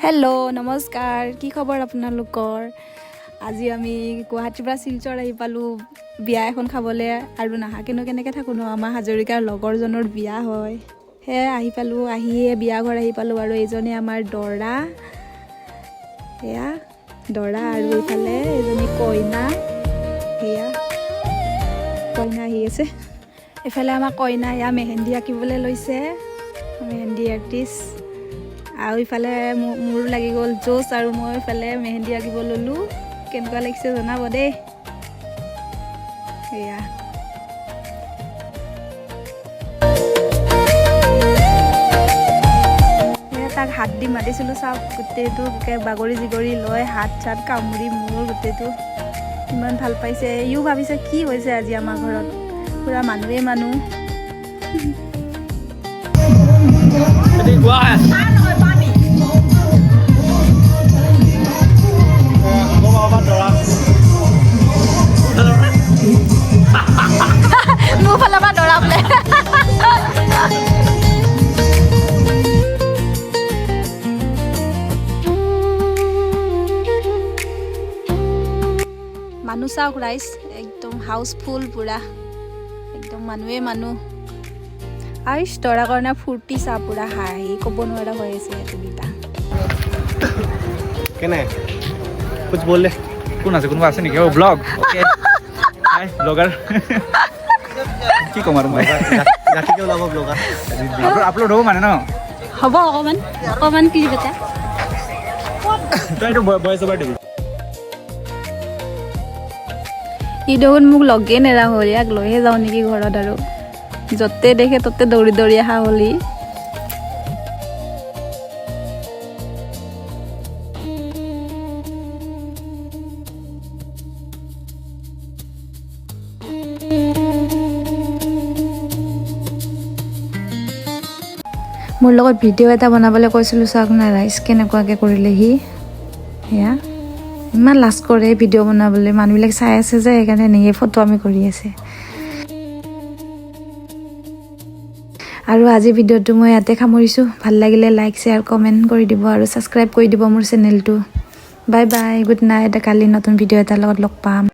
Hello', নমস্কাৰ। কি খবৰ আপোনালোকৰ? আজি আমি গুৱাহাটীৰ পৰা শিলচৰ আহি পালোঁ বিয়া এখন খাবলৈ। আৰু নাহাকেনো কেনেকৈ থাকোঁ ন? আমাৰ হাজৰিকাৰ লগৰজনৰ বিয়া হয়। সেয়াই আহি পালোঁ, আহিয়ে বিয়া ঘৰ আহি পালোঁ। আৰু এইজনে আমাৰ দৰা, সেয়া দৰা। আৰু এইফালে এজনী কইনা, সেয়া কইনা আহি আছে। এইফালে আমাৰ কইনা এয়া মেহেন্দি আঁকিবলৈ লৈছে, মেহেন্দি আৰ্টিষ্ট। আৰু ইফালে মোৰো লাগি গ'ল জোচ আৰু মই ইফালে মেহেন্দি আঁকিব ল'লোঁ। কেনেকুৱা লাগিছে জনাব দেই। সেয়া। সেয়া তাক হাত দি মাতিছিলোঁ, চাওক, গোটেইটো বাগৰি জিগৰি লৈ হাত চাত কামুৰি মোৰ গোটেইটো ইমান ভাল পাইছে। ইও ভাবিছে কি হৈছে আজি আমাৰ ঘৰত, পূৰা মানুহেই মানুহ। মোৰ ফালৰ পৰা দৰা বোলে। মানুহ চাওক ৰাইজ, একদম হাউচফুল পূৰা, একদম মানুহেই মানুহ। আইচ দৰা কাৰণে ফূৰ্তি চা, পূৰা হাঁহি ক'ব নোৱাৰা হৈ আছে সিহঁতে দুটা। কেনে कुछ बोल ले। কোন আছে? কোনোবা আছে নেকি? অ' ব্লগ, অ'কে, হাই ব্লগাৰ। কি ক'ম আৰু মই? ৰাতিকে ওলাব ব্লগাৰ। আপলোড হ'ব মানে ন? হ'ব, অকণমান অকণমান ক্লিপ এটা। তই এইটো ভইচ অভাৰ দিবি। ই দেখোন মোক লগেই নেৰা হ'ল। ইয়াক লৈহে যাওঁ নেকি ঘৰত আৰু? য'তে দেখে ত'তে দৌৰি দৌৰি অহা হ'ল ই। মোৰ লগত ভিডিঅ' এটা বনাবলৈ কৈছিলোঁ, চাওক না ৰাইজ, কেনেকুৱাকৈ কৰিলে সি। সেয়া ইমান লাজ কৰে ভিডিঅ' বনাবলৈ। মানুহবিলাক চাই আছে যে, সেইকাৰণে এনেকৈ ফটো আমি কৰি আছে। আৰু আজি ভিডিঅ'টো মই ইয়াতে সামৰিছোঁ। ভাল লাগিলে লাইক, শ্বেয়াৰ, কমেণ্ট কৰি দিব আৰু ছাবস্ক্ৰাইব কৰি দিব মোৰ চেনেলটো। Bye bye, good night. কালি নতুন ভিডিঅ' এটাৰ লগত লগ পাম।